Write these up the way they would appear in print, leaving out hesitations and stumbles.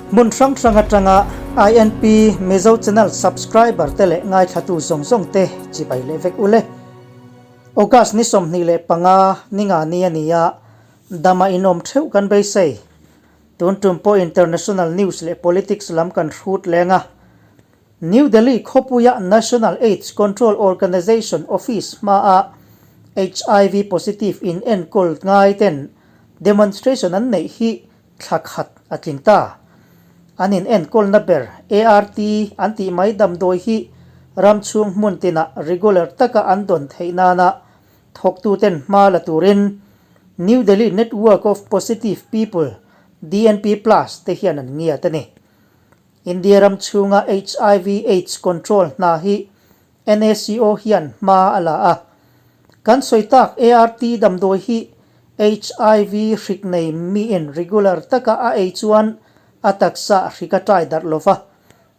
Hmun hrang hrang atanga INP Mizo Channel subscriber te leh ngaithlatu zawng zawng te chibai leh vek ule. August ni 25 ninga ni a ni a, dama inawm theuh kan beisei. Tun tum pawh international news leh politics lam kan hrut leng a. New Delhi khawpuia National AIDS Control Organisation office hmaa HIV positive in enkawl ngai ten demonstration an neih hi thla khat a tling ta. An in enkawlna ber ART an tih mai damdawi hi ram chhung hmun tinah regular taka an dawn theih nana thawktuten hma la turin New Delhi Network of Positive People, DNP Plus, te hian an ngiat a ni. India ram chhunga hiv aids control hna hi NACO hian hma a la a. Kan sawi tak ART damdawi hi hiv hrik nei miin regular taka a ei chuan a taksa hrik a tai darh lova,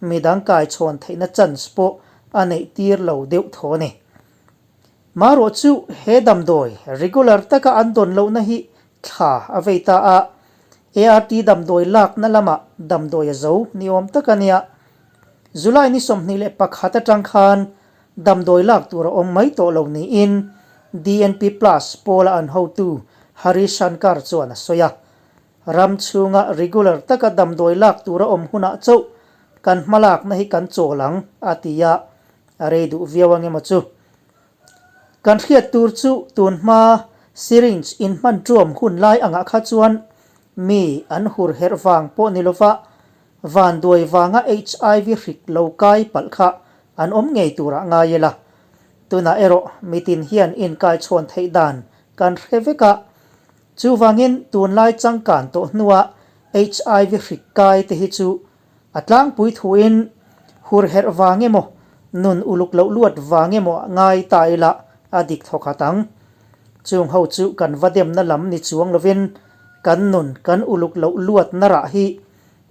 midang kaichhawn theihna chance pawh a neih tir lo deuh tho a ni. Marawh chu he damdawi regular taka an dawn lohna hi thla a vei ta a, ART damdawi lakna lamah damdawi a zo ni awm tak a nia. July ni 21 atang khan damdawi lak tur a awm mai tawh lo niin DNP Plus pawla an hotu Hari Shankar chuan a sawi a. Ram chhunga regular taka damdawi lak tur a awm hunah chauh kan hmalakna hi kan chawl ang, a ti a. A rei duh viau ang emaw chu. Kan hriat tur chu tun hma syringe in hman tuam hun lai angah kha chuan mi an hur herh vang pawh ni lova vanduai vanga HIV hrik lo kai palh kha an awm ngei turah ngai ila. Tunah erawh mitin hian inkaichhawn theih dan kan hre vek a, chuvangin tunlai changkan tawh hnua HIV hrik kai te hi chu A tlangpui thuin hur herh vang emaw, nun uluk loh luat vang emaw ngai ta ila a dik thaw khat ang. Chung ho chu kan va demna lam ni chuang lovin kan nun kan uluk loh luat na rah hi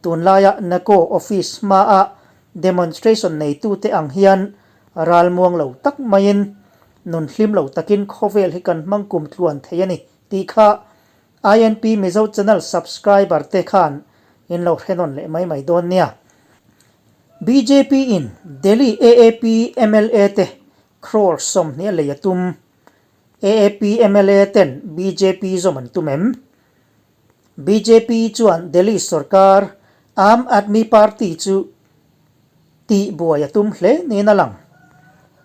tunlaia NACO office hmaa demonstration neitute ang hian ralmuang lo tak maiin nun hlim lo takin khawvel hi kan hmang kum tluan thei a ni tih kha INP Mizo Channel subscriber te khan in lo hre nawn leh mai mai dawn nia. Bjp in Delhi AAP mla te crore 20 a lei a tum. AAP mla ten bjp zawm an tum em? Bjp chuan Delhi sorkar Aam Aadmi Party chu tih buai a tum hle niin a lang.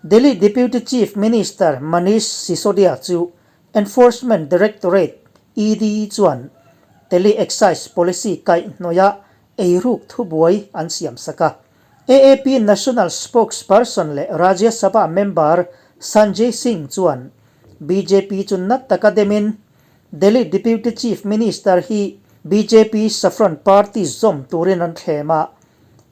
Delhi Deputy Chief Minister Manish Sisodia chu Enforcement Directorate, ED, chuan Delhi Excise Policy kaihhnawih eiruk thubuai an siam sak a. AAP National Spokesperson leh Rajya Sabha member Sanjay Singh chuan bjp chu nat taka demin Delhi Deputy Chief Minister hi bjp Saffron Party zawm turin an thlem a,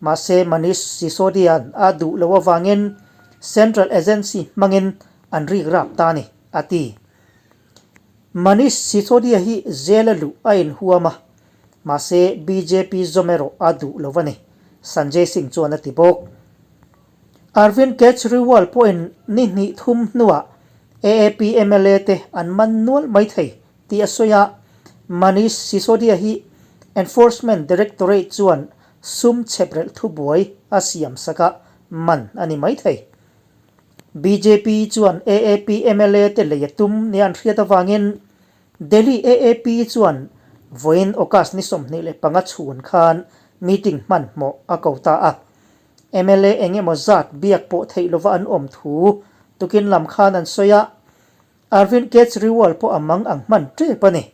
mahse Manish Sisodia'n a duh loh avangin Central Agency hmangin an rik rap ta a ni. A ti. Manish Sisodia hi jail a luh a inhuam a, mahse bjp zawm erawh a duh lo a ni, Sanjay Singh chuan a ti bawk. Arvind Kejriwal pawhin ni hnih thum hnuah AAP mla te an man nual mai thei tih a sawi a, Manish Sisodia hi Enforcement Directorate chuan sum chheprelh thubuai a siam sak a, man a ni mai thei. Bjp chuan AAP mla te lei a tum nia an hriat avangin Delhi AAP chuan vawiin August ni 25 chhun khan meeting hmanhmawh a ko ta a. Mla eng emaw zat biak pawh theih lova an awm thu tukin lam khan an sawi a, Arvind Kejriwal pawh a mang ang hman tep a ni.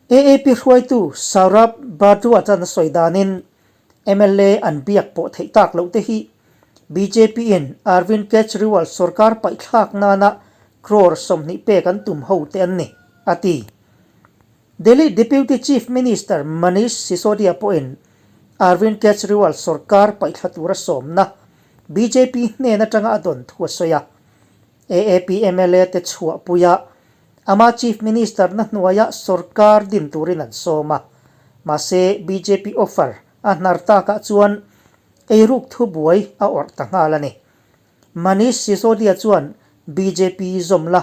AAP hruaitu Saurabh Bhardwaj a sawi danin Mla an biak pawh theih tak loh te hi bjp in Arvind Kejriwal sorkar paihthlak nana crore 20 pek an tum ho te an ni, a ti. Delhi Deputy Chief Minister Manish Sisodia pawhin Arvind Kejriwal sorkar paihthla tura sawmna bjp hnen atanga a dawn thu a sawi a. AAP mla te chhuahpuia ama Chief Minister na hnuaia sorkar din turin an sawm a, mahse bjp offer a hnar takah chuan eiruk thubuai a awrh ta nghal a ni. Manish Sisodia chuan bjp zawm la,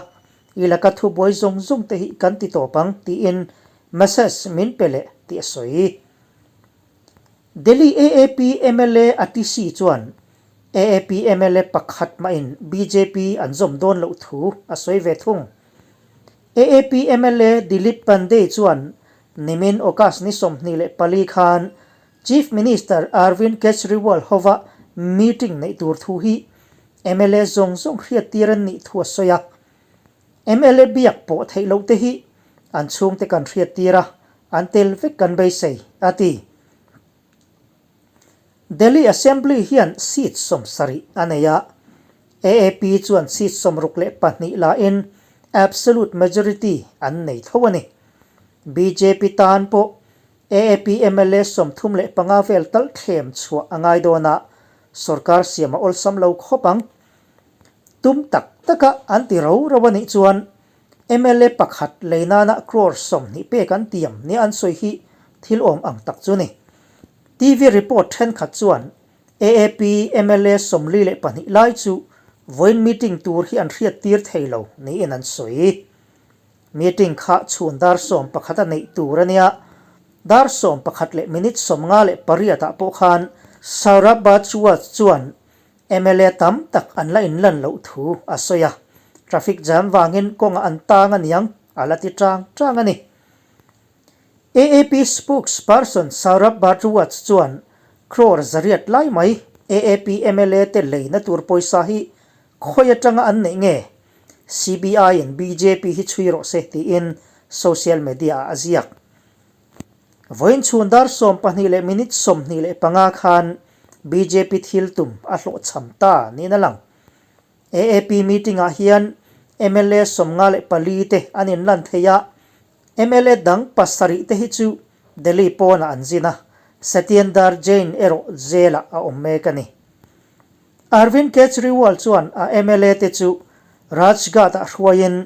i laka thubuai zawng zawng te hi kan ti tawp ang tiin message min pe leh tih a sawi. Delhi AAP mla Atishi chuan AAP mla pakhat mahin bjp an zawm dawn loh thu a sawi ve thung. AAP mla Dilip Pandey chuan nimin August ni 24 khan Chief Minister Arvind Kejriwal hova meeting neih tur thu hi mla zawng zawng hriattir an nih thu a sawi a. Mla biak pawh theih loh te hi an chhungte kan hriattir a, an tel vek kan beisei, a ti. Delhi Assembly hian seat 70 a nei a, AAP chuan seat 62 lain absolute majority an nei tho a ni. Bjp tan pawh AAP mla 35 vel tal thlem chhuah a ngai dawn a, sorkar siam a awlsam lo khawp ang. Tum tak taka an ti ro ro a nih chuan mla pakhat lei nana crore 20 pek an tiam nia an sawi hi thil awm ang tak chu ni. TV report thenkhat chuan AAP mla 42 lai chu vawiin meeting tur hi an hriat tir thei lo niin an sawi. Meeting kha chhun dar 11 a neih tur a nia. Dar 11 leh minute 58 ah pawh khan Saurabh Bhardwaj chuan Mla tam tak an la inlan loh thu a sawi a, traffic jam vangin kawngah an tang a niang a la ti chang chang a ni. AAP spokesperson Saurabh Bhardwaj chuan crore 800 lai mai AAP mla te leina tur pawisa hi khawi atanga an neih nge? CBI in bjp hi chhui rawh se tiin social media ah a ziak. Vawiin chhun dar 12 leh minute 25 khan bjp thil tum a hlawhchham ta niin a lang. AAP meeting ah hian mla 54 te an inlan thei a, mla dang pasarih te hi chu Delhi pawnah an zin a, Satyendar Jain erawh jail ah a awm mek a ni. Arvind Kejriwal chuan a mla te chu Rajghat ah hruaiin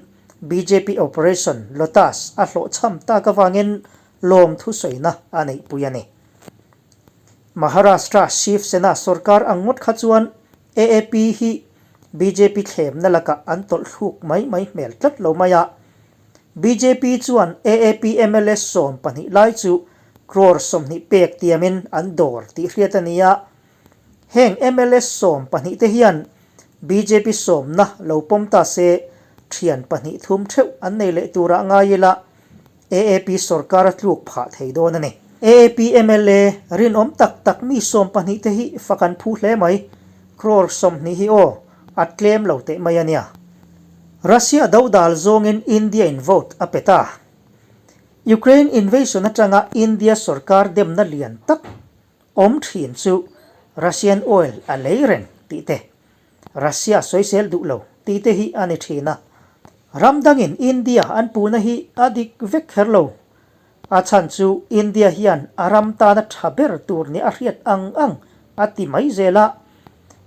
bjp Operation Lotus a hlawhchham tak avangin lawm thusawina a neihpui a ni. Maharashtra Shiv Sena sorkar ang ngawt kha chuan AAP hi bjp thlemna lakah an tawlh thluk mai mai hmel tlat lo mai a. Bjp chuan AAP mla 12 lai chu crore 20 pek tiamin an dawr tih hriat a ni a. Heng mla 12 te hian bjp sawmna lo pawm ta se thian pahnih thum theuh an nei leh turah ngai ila AAP sorkar a tluk phah thei dawn a ni. AAP mla rinawm tak tak mi 12 te hi fak an phu hle mai. Crore 20 hi aw, a tlem lo teh mai a nia. Russia do dal zawngin India in vote a pe ta. Ukraine invasion atanga India sorkar demna lian tak awm thin chu Russian oil a lei reng tih te, Russia sawisel duh lo tih te hi a ni thin a. Ram dangin India an puhna hi a dik vek kher lo. A chhan chu India hian a ram tana tha ber tur nia a hriat ang ang a ti mai zel a.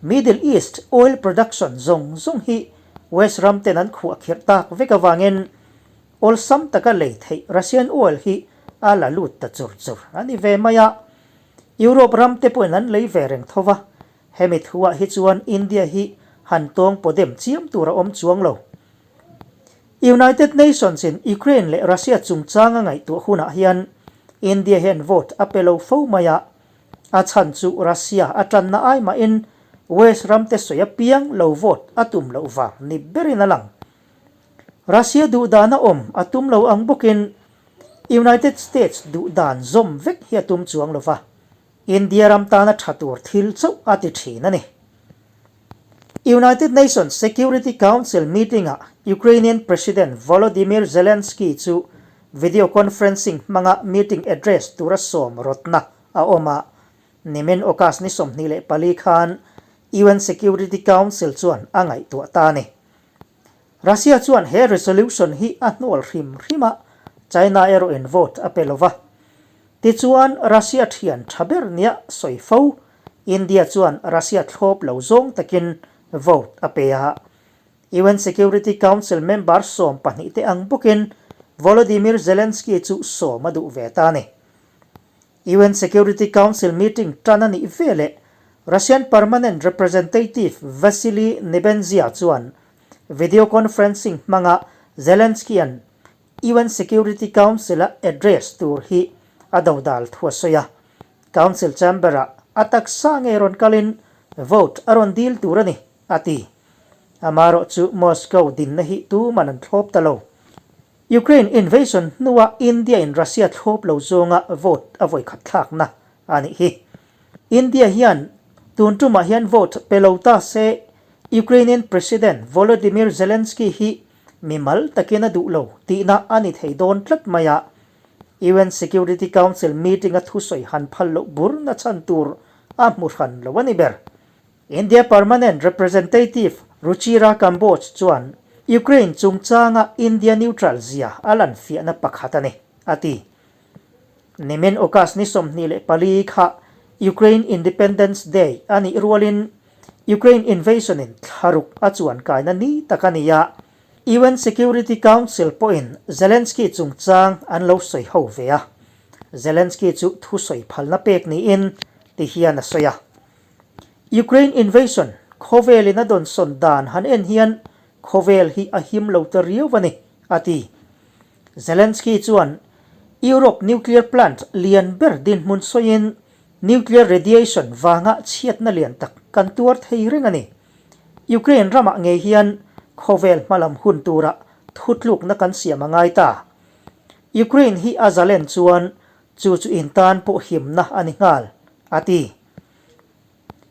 Middle East oil production zawng zawng hi West ram ten an khuah khirh tak vek avangin awlsam taka lei theih Russian oil hi a la lut ta chur chur a ni ve mai a. Europe ram te pawhin an lei ve reng tho va, hemi thuah hi chuan India hi han tawng paw dem chiam tur a awm chuang lo. United Nations in Ukraine leh Russia chungchang a ngaihtuah hunah hian India hian vote a pe lo fo mai a, a chhan chu Russia a tanna ai mahin West ram te sawi apiang lo vote a tum loh vang ni berin a lang. Russia duh dan a awm a tum lo ang bawkin United States duh dan zawm vek hi a tum chuang lo va, India ram tana tha tur thil chauh a ti thin a ni. United Nations Security Council meeting-ah Ukrainian President Volodymyr Zelensky chu video conferencing hmanga meeting address tura sawm rawtna a awm a, nimin August ni 24 khan UN Security Council chuan a ngaihtuah ta a ni. Russia chuan he resolution hi a hnual hrim hrim a, China erawhin vote a pe lo va. Tichuan, Russia thian tha ber nia sawi fo, India chuan Russia thlawp lo zawng takin vote a pe a. UN Security Council member 12 te ang bawkin Volodymyr Zelensky chu sawm a duh ve ta a ni. UN Security Council meeting tan a nih veleh Russian Permanent Representative Vasily Nebenzia chuan video conferencing hmanga Zelensky-a'n UN Security Council-a address tur hi a dodal thu a sawi a. Council Chamber-ah a taksa ngei rawn kalin vote a rawn dil tur a ni, a ti. Amaherawh chu Moscow dinna hi tuman an thlawp ta lo. Ukraine invasion hnua India in Russia thlawp lo zawnga vote a vawikhat thlakna a nih hi. India hian tun tumah hian vote pe lo ta se Ukrainian President Volodymyr Zelensky hi mimal takin a duh lo tihna a ni thei dawn tlat mai a. UN Security Council meeting a thusawi han phal loh burna chhan tur a hmu hran lo a ni ber. India Permanent Representative Ruchira Kamboj chuan Ukraine chungchanga India neutral zia a lan fiahna pakhat a ni, a ti. Nimin August ni 24 kha Ukraine Independence Day a nih rualin Ukraine invasion in thlaruk a chuan kaina ni tak a ni a, UN Security Council pawhin Zelensky chungchang an lo sawi ho ve a, Zelensky chu thusawi phalna pek niin ti hian a sawi a. Ukraine invasion khawvelin a dawnsawn dan han en hian khawvel hi a him lo ta riau a ni, a ti. Zelensky chuan Europe nuclear plant lian ber dinhmun sawiin nuclear radiation vanga chhiatna lian tak kan tuar thei reng a ni. Ukraine ramah ngei hian khawvel hmalam hun tura thutlukna kan siam a ngai ta. Ukraine hi a zalen chuan chu chu intan pawh himna a ni nghal, a ti.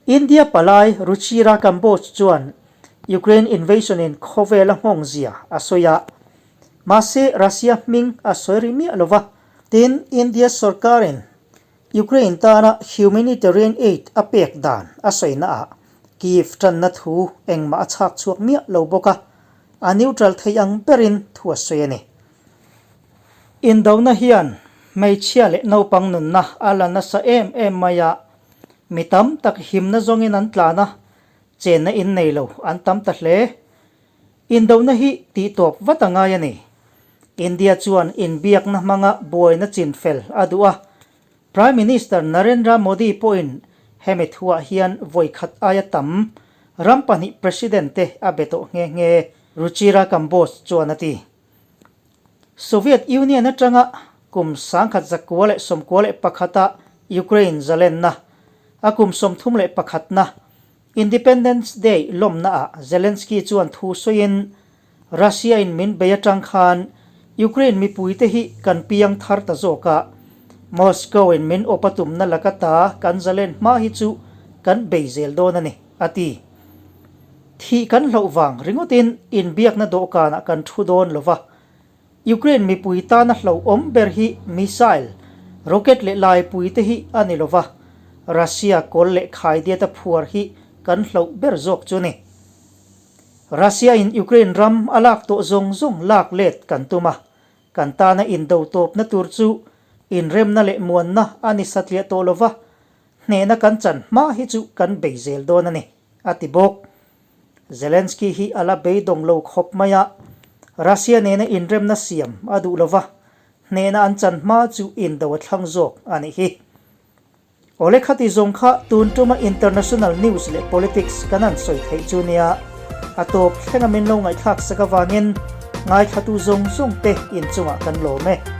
India palai Ruchira Kamboj chuan Ukraine invasion in khawvel a nghawng zia a sawi a, mahse Russia hming a sawi rih miah lo va. Tin, India sorkarin Ukraine tana humanitarian aid a pek dan a sawi naah Kyiv tanna thu engmah a chhak chhuak miah lo bawk a, a neutral thei ang berin thu a sawi a ni. Indona hian hmeichhia leh naupang nunna a la nasa em em mai a, mi tam tak himna zawngin an tlan a, chenna in nei lo an tam ta hle. Indona hi tihtawp vat a ngai a ni. India chuan inbiakna hmanga buaina chinfel a duh a, Prime Minister Narendra Modi pawhin hemi thuah hian vawikhat aia tam ram pahnih President te a be tawh nghe nghe, Ruchira Kamboj chuan a ti. Soviet Union atanga kum 1991 a Ukraine zalenna, a kum 31 na Independence Day lawmna ah Zelensky chuan thu sawiin, Russia in min bei atang khan Ukraine mipuite hi kan piang thar ta zawk a, Moscow in min awp a tumna laka ta kan zalen hma hi chu kan bei zel dawn a ni, a ti. Thih kan hlauh vang ringawtin inbiakna dawhkanah kan thu dawn lo va, Ukraine mipui tana hlauhawm ber hi missile, rocket leh laipui te hi a ni lo va, Russia kawl leh khaidiata phuar hi kan hlauh ber zawk chu ni. Russia in Ukraine ram a lak tawh zawng zawng lak let kan tum a, kan tana indo tawpna tur chu inremna leh muanna a ni satliah tawh lo va, hnehna kan chan hma hi chu kan bei zel dawn a ni. a ti bawk. Zelensky hi a la beidawng lo khawp mai a, Russia nena inremna siam a duh lo va, hnehna an chan hma chu indo a thlang zawk a nih hi. Awle khati zawng kha tun tuma international news leh politics kan han sawi theih chu nia, a tawp thlenga min lo ngaihthlak sak avangin ngaithlatu zawng zawng te inchungah kan lawm e.